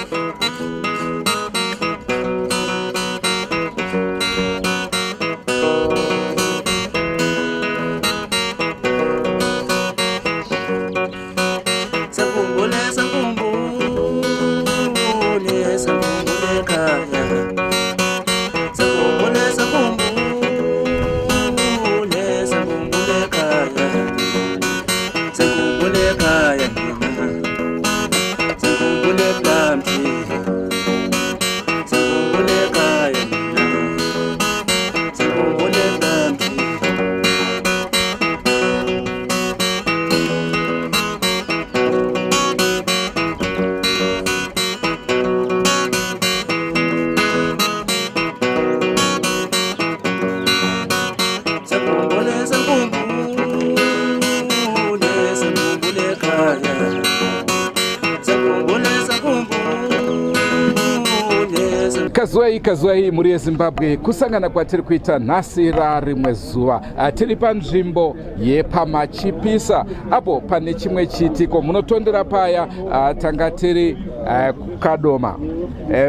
Sengikhumbule, sengikhumbule, sengikhumbule ekhaya. Sengikhumbule, sengikhumbule, sengikhumbule ekhaya. Sengikhumbule ekhaya mina. Sengikhumbule Plumtree. Sengikhumbule ekhaya mina. Sengikhumbule Plumtree. Sengikhumbule, sengikhumbule, sengikhumbule ekhaya. Sengikhumbule, sengikhumbule, sengikhumbule. Kazuwai, kazuwai mhuri yeZimbabwe, kusangana kwatiri kuita nhasi rarimwe zuva. Tiri panzvimbo yepaMachipisa apo pane chimwe chiitiko. Munotondera paya tanga tiri Kadoma,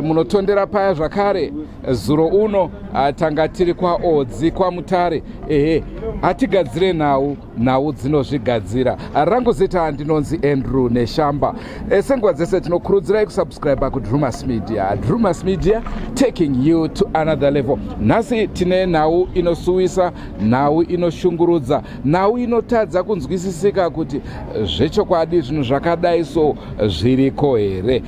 munotondera paya zvakare zuro uno tanga tiri kwaOdzi kwaMutare. Ehe, hatigadzire nhau, nhau dzinozvigadzira. Rangu zita ndinonzi Andrew Neshamba. Senguva dzese tinokurudzirai kusubscribe kuDrumas Media. Drumas Media, taking you to another level. Nhasi tine nhau inosuwisa, nhau inoshungurudza, nhau inotadza kunzwisisika kuti zvechokwadi zvinhu zvakadai so zviriko here.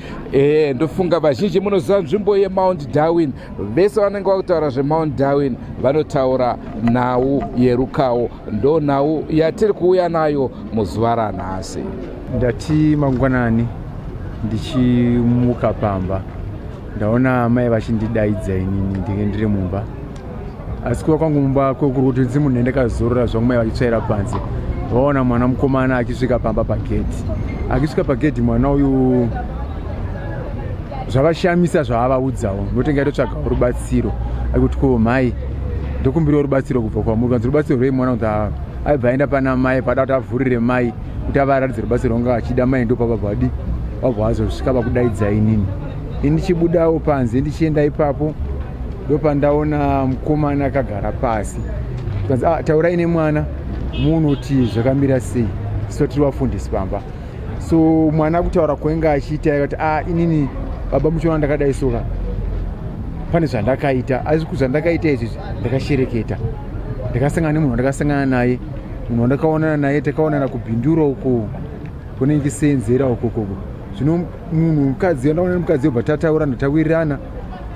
Ndofunga vazhinji munoziva nzvimbo yeMount Darwin. Vese vanenge vakutaura zveMount Darwin vanotaura nhau yerukawo. Ndo nhau yatiri kuuya nayo muzuva ranhasi. Ndati mangwanani ndichimuka pamba, ndaona mai vachindidaidza. Inini ndinge ndiri mumba, asi kuva kwangu mumba kwekuri kuti ndzi munhu ndakazorora zvangu. Mai vachitsvaira panze, vaona mwana mukomana achisvika pamba pagedhi. Achisvika pagedhi mwana uyu, zvavashamisa zvaavaudzawo, nokuti ngaitotsvagawo rubatsiro. Akuti, "Ko mhai, ndokumbirawo rubatsiro kubva kwamuri." Kanzi, "Rubatsiro rwei, mwana?" Kuti aibva aenda pana mai, pada kuti avhurire mai kuti avaratidze rubatsiro rwanga achida. Mai ndopavabva vabva vazosvika vakudaidza inini. Ini ndichibudawo panze, ndichienda ipapo, ndopandaona mukomana akagara pasi. Kanzi, "Ah, taurai nemwana munoti zvakamira sei." So tiri vafundisi pamba, so mwana kutaura kwainge achiita, akati, "Ah, inini baba, muchiona ndakadai soka, pane zvandakaita. Asi zvandakaita izvi, ndakashereketa, ndakasangana nemunhu wandakasangana naye, munhu wandakaonana naye. Takaonana kuBindura uko kunenge senzera ukokoko. Zvino munhu mukadzi, ndaona nemukadzi, obva tataura, ndatawirirana,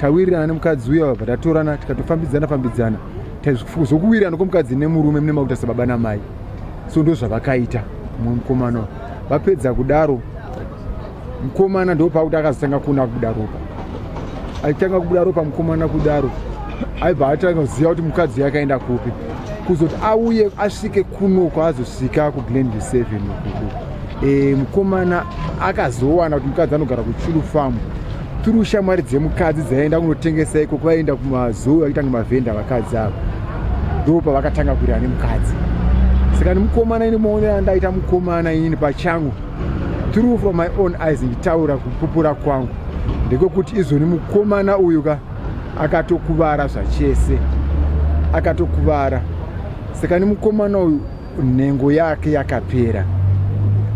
tawirirana nemukadzi uya, bva tatorana, tikatofambidzana fambidzana. Zvokuwirirana kwomukadzi nemurume, mune makuita sababa namai." So ndo zvavakaita mumwe mukomana. Vapedza kudaro, mukomana ndopakuti akazotanga kuona kubuda ropa. Achitanga kubuda ropa mukomana kudaro, aibva atanga kuziva kuti mukadzi yakaenda kupi. Kuzoti auye asvike kuno kwaazosvika kuGlen 7 ukuku, mukomana akazowana kuti mukadzi anogara kuChulu Farm through shamwari dzemukadzi dzaienda kunotengesa ikoko. Vaienda kumazoo vachiita mavhenda vakadzi ava. Ndo pavakatanga kuirana nemukadzi. Saka nemukomana, ini maonero andaita mukomana inini pachangu, through from my own eyes, nditaura kupupura kwangu, ndekwekuti izvoni mukomana uyu ka akatokuvara zvachese, akatokuvara. Saka nemukomana uyu nhengo yake yakapera,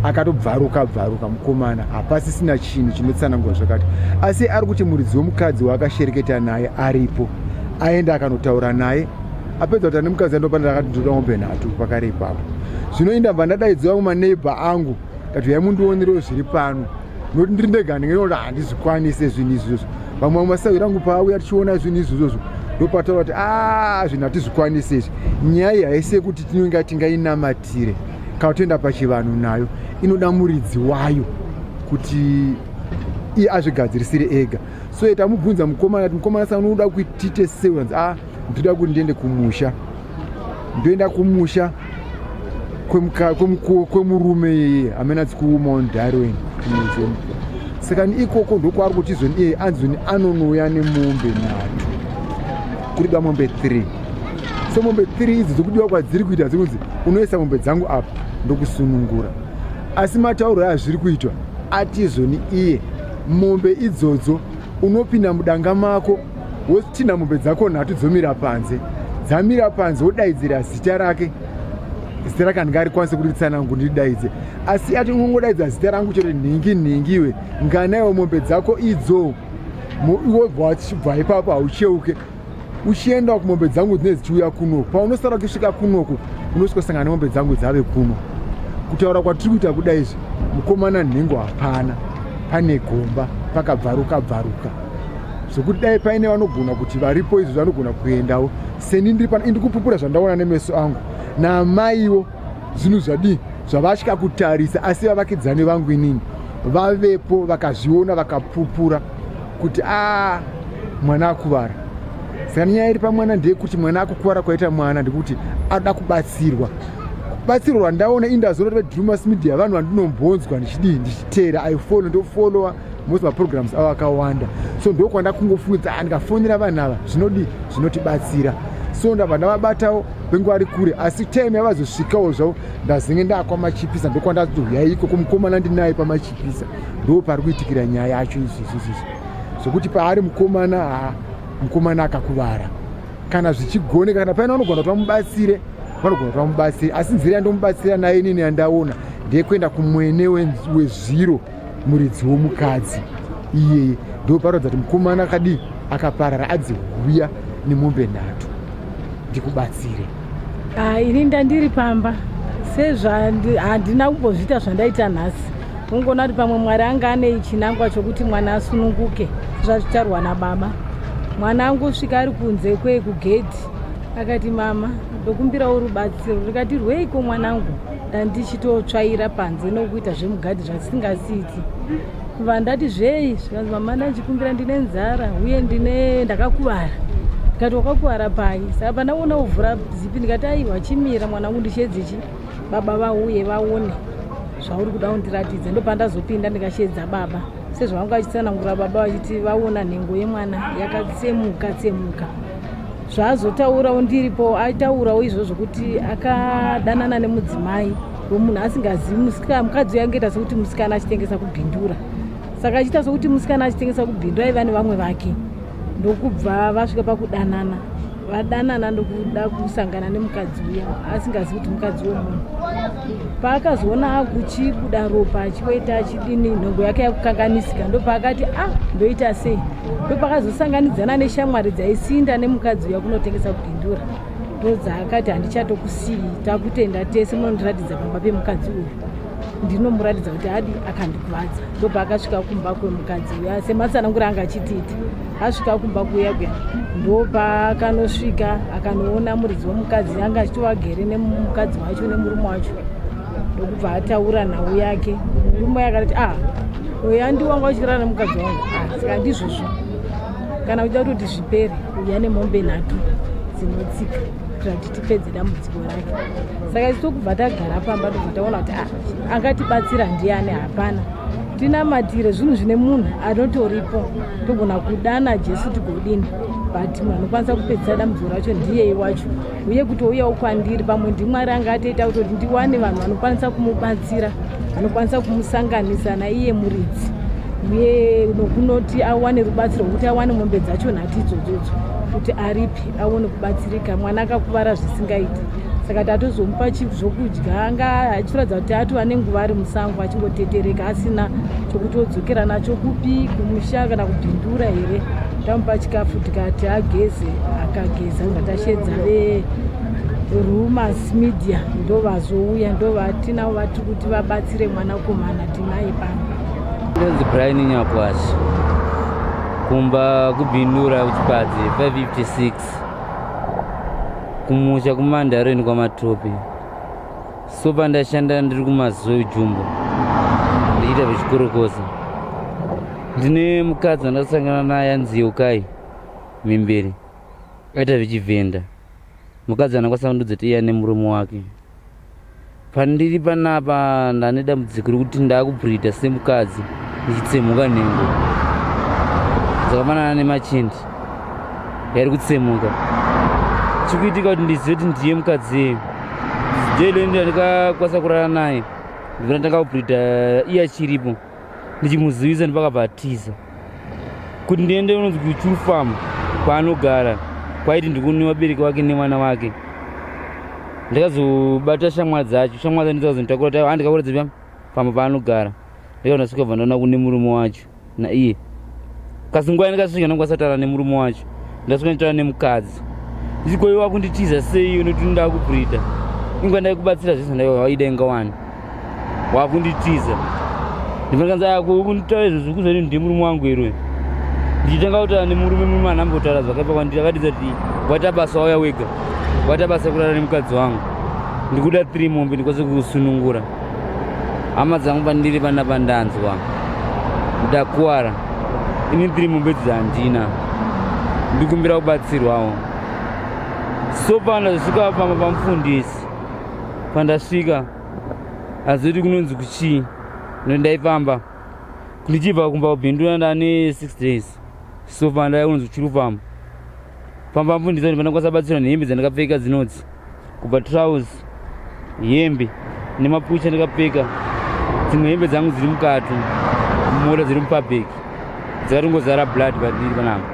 akatobvaruka bvaruka mukomana, hapasisina chinhu chinotsanangura zvakati. Asi ari kuti muridzi wemukadzi waakashereketa naye aripo, aenda akanotaura naye. Apedza kuti ane mukadzi, andopanda akati, "Ndoda mombe 3." Pakare ipapo zvino indabva ndadaidziwa mumaneighbour angu, kati, "Uyai mundionerewo zviri pano, nokuti ndiri ndega ndinge handizvikwanise zvinhu izvozvo." Vamwe masahwira angu paauya, tichiona zvinhu izvozvozvo, ndopataura kuti, "A, zvinhu hatizvikwanise izvi." Nyaya iyi haisi yekuti tinonga tingainamatire kana toenda pachivanhu nayo. Inoda muridzi wayo kuti iye azvigadzirisire ega. So tamubvunza mukomana ti, "Mukomana, saka unoda kuti tiite sei?" Unanzi, "A, ndoda kuti ndiende kumusha, ndoenda kumusha kwemurume iyeye amene atsi kuMount Darwin." Saka ikoko ndokwaari kuti izvoni iye anzoni anonouya nemombe 3, kurida mombe 3. So mombe 3 idzi dzokudiwa kwadziri kuita, dzikunzi, "Unoisa mombe dzangu apa, ndokusunungura." Asi matauro aya zviri kuitwa, ati izvoni iye Mombe idzodzo unopinda mudanga mako wotinha mombe dzako nhatu dzomira panze, dzamira panze wodaidzira zita rake. Zita rake handingarikwanise kuti ritsanangu ndiridaidze, asi ati unongodaidza zita rangu chero, nhingi nhingiwe, nganaiwo mombe dzako idzo. Wobva wachibva ipapo, haucheuke uchienda kumombe dzangu dzinenge dzichiuya kunoku. Paunosara uchisvika kunoku, unosvika sangana nemombe dzangu dzave kuno. Kutaura kwatiri kuita kuda izvi, mukomana nhengo hapana, pane gomba pakabvaruka bvaruka, zvokuti dai paine vanogona kuti varipo izvo vanogona kuendawo. Seni ndiri pano, indiri kupupura zvandaona nemeso angu naamaiwo, zvinhu zvadii zvavatya kutarisa, asi vavakidzani vangu inini vavepo vakazviona, vakapupura kuti a mwana akuvara. Saka nyaya iri pamwana ndeyekuti mwana akukuvara kwaita mwana ndekuti anoda kubatsirwa. Kubatsirwa rwandaona indazoona kuti veDrumas Media, vanhu vandinombonzwa ndichidii, ndichiteera, I follow, ndofollowa most maprograms avo akawanda. So ndokwanda kungofungidza, ah, ndikafonera vanhu ava zvinodii, zvinotibatsira. So ndabva ndavabatawo venguva ari kure, asi time yavazosvikawo zvavo ndazenge ndakwaMachipisa. Ndokwandatohuya ikoko, mukomana ndinaye paMachipisa, ndo pari kuitikira nyaya yacho izvizvi izvi, zvokuti paari mukomana, ha, mukomana akakuvara. Kana zvichigoneka, kana paine vanogona kuti vamubatsire, vanogona kuti vamubatsire, asi nzira yandomubatsira nayo inini yandaona ndeyekuenda kumwene wezviro, muridzi womukadzi iyeye. Ndo paroedza kuti mukomana akadii, akaparara, adzihuya nemombe nhatu, ndikubatsire. Ah, ini ndandiri pamba sezvahandina kumbozviita zvandaita nhasi. Ungoona kuti pamwe Mwari anga ane chinangwa chokuti mwana asununguke sezvazvitarwa nababa. Mwana angosvika ari kunze kwekugedhi, akati, "Mama, ndokumbirawo rubatsiro." Ndikati, "Rweiko mwanangu?" Ndandichitotsvaira panze nokuita zvemugadhi zvasingasiiti. Vandati zvei, zvikanzi, "Mama, ndandichikumbira, ndine nzara uye ndine ndakakuvara." Ndikati, "Wakakuvara pai?" Saka pandaona kuvhura zipi, ndikati, "Aiwa, chimira mwanangu, ndichedzechi baba vauye vaone zvauri kuda kundiratidza." Ndopandazopinda ndikashedza baba sezvavanga vachitsanangura baba, vachiti vaona nhengo yemwana yakatsemuka tsemuka. Zvaazotaurawo ndiripo, aitaurawo izvozvo kuti akadanana nemudzimai wemunhu asingazivi. Mukadzi uyo angoita sekuti musikana achitengesa kuBindura. Saka achiita sekuti musikana achitengesa kuBindura, aiva nevamwe vake, ndokubva vasvika pakudanana. Vadanana, ndokuda kusangana nemukadzi uya asingazivi kuti mukadzi wemunhu. Paakazoona akuchibuda ropa, achiweta, achidini, nhengo yake yakukanganisika, ndopaakati, "A ah, ndoita sei?" Ndopakazosanganidzana neshamwari dzaisinda nemukadzi uya kunotengesa kuBindura, ndodzaakati, "Handichatokusii, takutenda tese, munondiratidza pamba pemukadzi uyu, ndinomuratidza kuti adi akandikuvadza." Ndopaakasvika kumba kwemukadzi uya sematsananguro anga achitiita. Asvika kumba kuya kuya, ndopaakanosvika akanoona muridzi wemukadzi anga achitovagere nemukadzi wacho nemurume wacho, ndokubva ataura nhau yake. Murume akati, "Ah, uya ndiwanga uchirara nemukadzi wangu. Ah, saka ndizvozvo, kana uchida kutoti zvipere, uya nemombe nhatu dzinotsika kuitira kuti tipedze dambudziko rake." Saka isu tokubva tagara pamba, tobva taona kuti, ah, angatibatsira ndiani? Hapana. Tinamatire zvinhu zvine munhu anotoripo, togona kudana Jesu, tigodini, but munhu anokwanisa kupedzisa dambudziko racho ndiyei wacho. Uye kutouyawo kwandiri, pamwe ndiMwari anga atoita kutoti ndiwane vanhu vanokwanisa kumubatsira, vanokwanisa kumusanganisa naiye muridzi, uye nokunoti awane rubatsiro rwokuti awane mombe dzacho nhatu idzodzodzo kuti aripi, aone kubatsirika. Mwana akakuvara zvisingaiti, saka tatozomupa zvokudya. Anga achiratidza kuti atova nenguva ari musango achingotetereka, asina chokuti odzokera nacho kupi, kumusha kana kuBindura here. Tamupa chikafu, tikati ageze, akageza. Nga tashedza veRumas Media, ndo vazouya, ndo vatinavo vatiri kuti vabatsire mwanakomana tinaye pano. Ndonzi Brian Nyakwashi, kumba kuBindura, kuChipadze 556, kumusha kuMandareni kwaMatope. So pandashanda ndiri kuMazoe Jumbo, ndichiita vechikorokoza. Ndine mukadzi wandasangana naye anzi Yeukai Mimberi, aita vechivhenda. Mukadzi anakwasanudza kuti iye nemurume wake. Pandiri panapa ndane dambudziko rekuti ndakubhurida semukadzi, ndichitsemuka nhengo dzakafanana nemachindi, yari kutsemuka. Chikuitika kuti ndizive kuti ndiye mukadzi ndele ndikakwanisa kurara naye, ndibva ndatanga kubhurida iye achiripo. Ndichimuzivisa ndipakabva atiza kuti ndiende unonzi kuchuru farm kwaanogara, kwaiti ndikune vabereki vake nevana vake. Ndakazobata shamwari dzacho, shamwari dzacho ndikazonditakura kuti handikakura dzipi pamba paanogara. Ndikaona ndasvika bva ndaona kune murume wacho naiye. Kasi nguva yandikasvika ndangwasataura nemurume wacho, ndasvika nditaura nemukadzi ndichikoiwa wakunditiza sei unoti ndoda kubreeda ingwa ndaikubatsira zvese ndaiwaida ingawani wakunditiza. Ndifanira kanzi kunditaura izvozvo kuzoti ndiye murume wangu here? Ndichitanga kutaura nemurume, murume anambotaura zvakaipa kwandiri. Akatidza kuti waita basa wauya wega, waita basa kurara nemukadzi wangu, ndikuda 3 mombe ndikwanise kusunungura hama dzangu. Pandiri panapa ndanzwa ndakuwara ini, 3 mombe idzi handina, ndikumbira kubatsirwawo. So pandasvika pamba pamufundisi, pandasvika hazoti kunonzi kuchii, ndaifamba ndichibva kumba kubhindura, ndane 6 days. So pandaya kunonzi kuchirufamba pamba mufundisi kuti pandakwanisa batsirwa nehembe dzandakapfeka dzinodzi, kubva trouse, hembe nemapucha ndakapfeka. Dzimwe hembe dzangu dziri mukati mumota, dziri mupublic, dzakatongozara blood pandiri panapa.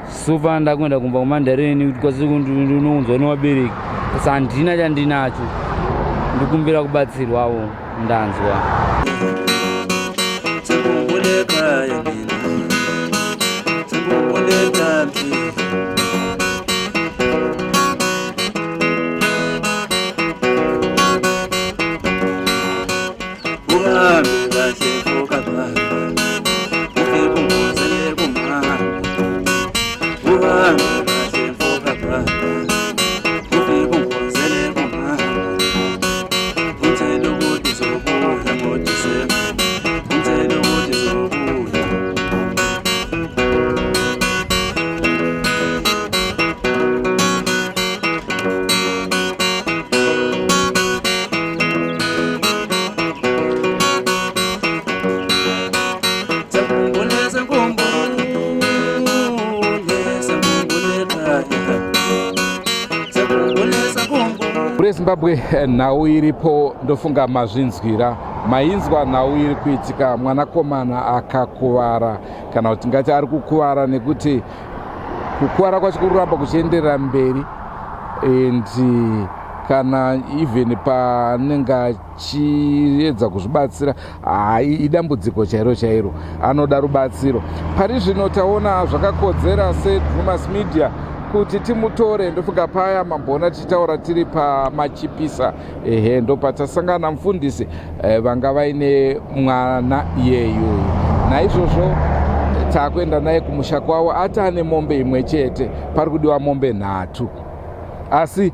So far ndakuenda kumba kumandareni kuti kwasi ndinounzwa nevabereki, asi handina chandinacho, ndikumbira kubatsirwawo, ndanzwa. Sengikhumbule ekhaya mina, sengikhumbule country. Uhambe kahle mfoka baba, ufike ungozele kumama. Uhambe kahle mfoka baba, ufike ungozele kumama. Ungitshele ukuthi uzobuya ngoDisemba, ungitshele ukuthi uzobuya. Sengikhumbule, sengikhumbule, sengikhumbule ekhaya, sengikhumbule, sengikhumbule. Mhuri yeZimbabwe, nhau iripo ndofunga mazvinzwira, mainzwa nhau iri kuitika. Mwanakomana akakuvara, kana kuti ngati ari kukuvara, nekuti kukuvara kwacho kuri kuramba kuchienderera mberi, and kana even paanenge achiedza kuzvibatsira, hai, idambudziko chairo chairo, anoda rubatsiro. Pari zvino taona zvakakodzera seDrumas Media kuti timutore. Ndofunga paya mamboona tichitaura tiri paMachipisa, ehe, ndopatasangana mufundisi vanga vaine mwana iyeyu. Naizvozvo taakuenda naye kumusha kwavo. Ati ane mombe imwe chete, pari kudiwa mombe 3, asi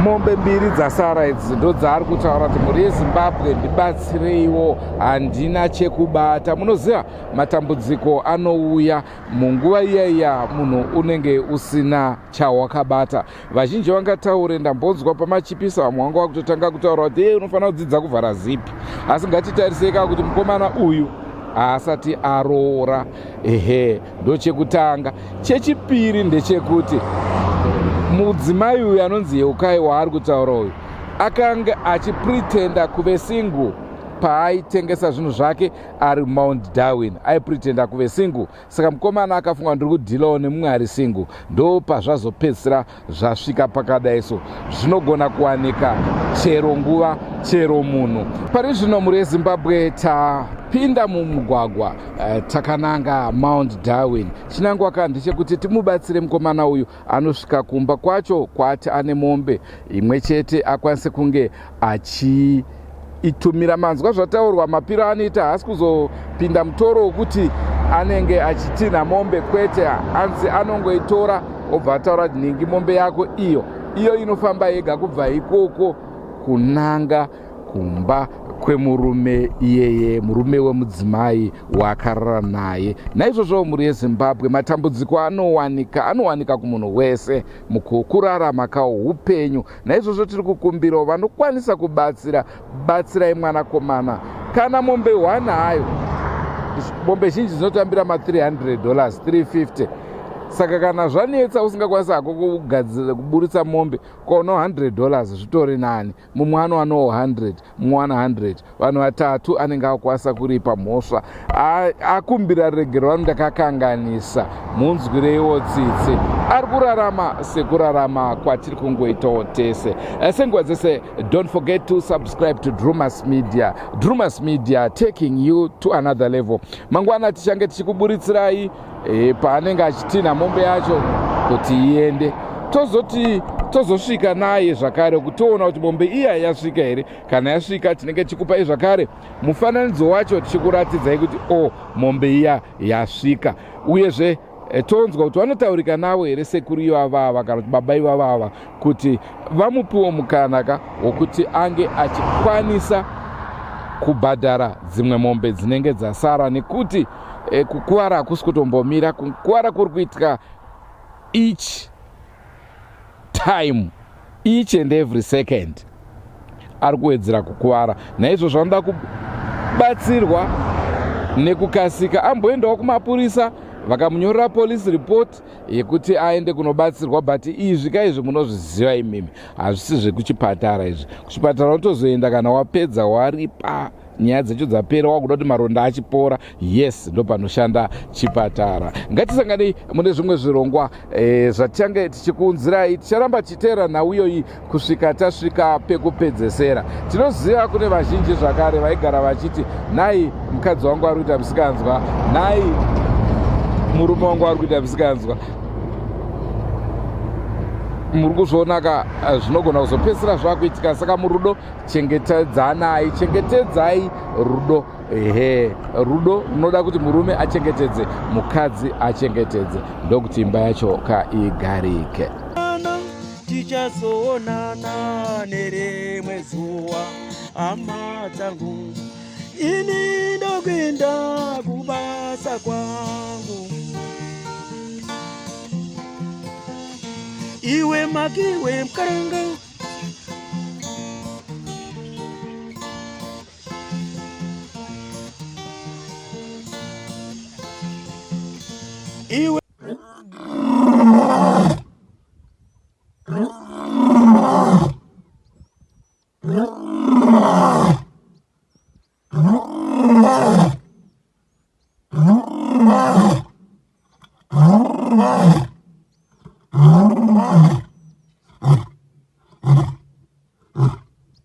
mombe mbiri dzasara idzi ndo dzaari kutaura kuti mhuri yeZimbabwe ndibatsireiwo, handina chekubata. Munoziva matambudziko anouya munguva iya iya munhu unenge usina chawakabata. Vazhinji vangataure, ndambonzwa paMachipisa vamwe vanga vakutotanga kutaura kuti e unofanira kudzidza kuvhara zipi, asi ngatitarisei kaa kuti mukomana uyu haasati aroora. Ehe, ndochekutanga. Chechipiri ndechekuti mudzimai uyu anonzi Yeukai waari kutaura uyu akanga achipretenda kuve single paaitengesa zvinhu zvake ari Mount Darwin, aipretenda kuve single. Saka mukomana akafunga ndiri kudhilawo nemumwe ari single, ndo pazvazopedzisira zvasvika pakadai. So zvinogona kuwanika chero nguva, chero munhu. Pari zvino mhuri yeZimbabwe tapinda mumugwagwa, takananga Mount Darwin. Chinangwa ka ndechekuti timubatsire mukomana uyu anosvika kumba kwacho kwati ane mombe imwe chete, akwanise kunge achiitumira. Manzwa zvataurwa, mapiro anoita haasi kuzopinda mutoro wekuti anenge achitinha mombe, kwete. Anzi anongoitora obva ataura kuti nhingi mombe yako iyo, iyo inofamba yega kubva ikoko kunanga kumba kwemurume iyeye, murume wemudzimai waakarara naye. Naizvozvo mhuri yeZimbabwe, matambudziko anowanika, anowanika kumunhu wese mukurarama kawo upenyu. Naizvozvo tiri kukumbirawo vanokwanisa kubatsira, batsirai mwanakomana. Kana mombe 1 hayo, mombe zhinji dzinotambira ma$300, 350. Saka kana zvanetsa usingakwanisi hako kugadzira kuburitsa mombe, ukaonawo 100 dollars zvitori nani. Mumwe anowanawo 100, mumwe wana 100, vanhu vatatu anenge akukwanisa kuripa mhosva. Akumbira ruregero, vano ndakakanganisa, munzwireiwo tsitsi. Ari kurarama sekurarama kwatiri kungoitawo tese. Senguva dzese, don't forget to subscribe to Drumas Media. Drumas Media, taking you to another level. Mangwana tichange tichikuburitsirai paanenge achitinha mombe yacho kuti iende, tozoti tozosvika naye zvakare kutoona kuti mombe iya yasvika here. Kana yasvika, tinenge tichikupai zvakare mufananidzo wacho, tichikuratidzai kuti o mombe iya yasvika. Uyezve tonzwa kuti vanotaurika navo here sekuru ivavava kana kuti baba ivavava, kuti vamupiwo mukana ka wokuti ange achikwanisa kubhadhara dzimwe mombe dzinenge dzasara, nekuti kukuvara hakusi kutombomira. Kukuvara kuri kuitika each time, each and every second ari kuwedzera kukuvara. Naizvozvo vanoda kubatsirwa nekukasika. Amboendawo kumapurisa, vakamunyorera police report yekuti aende kunobatsirwa, but izvi kaizvi munozviziva imimi, hazvisi zvekuchipatara izvi. Kuchipatara unotozoenda kana wapedza, waripa, nyaya dzacho dzapera, wakuda kuti maronda achipora. Yes, ndo panoshanda chipatara. Ngatisanganei mune zvimwe zvirongwa zvatichange tichikuunzirai. Ticharamba tichiteera nhau iyoyi kusvika tasvika pekupedzesera. Tinoziva kune vazhinji zvakare vaigara vachiti, "Nhai, mukadzi wangu ari kuita musikanzwa. Nhai, murume wangu ari kuita musikanzwa." Muri kuzvionaka, zvinogona kuzopedzisira zvakuitika. Saka murudo chengetedzanai, chengetedzai rudo. Ehe, rudo runoda kuti murume achengetedze, mukadzi achengetedze, ndokuti imba yacho kaigarike. Tichazoonana nerimwe zuva, hama dzangu. Ini ndokuenda kubasa kwangu. Iwe makiwe mukaranga. Iwe.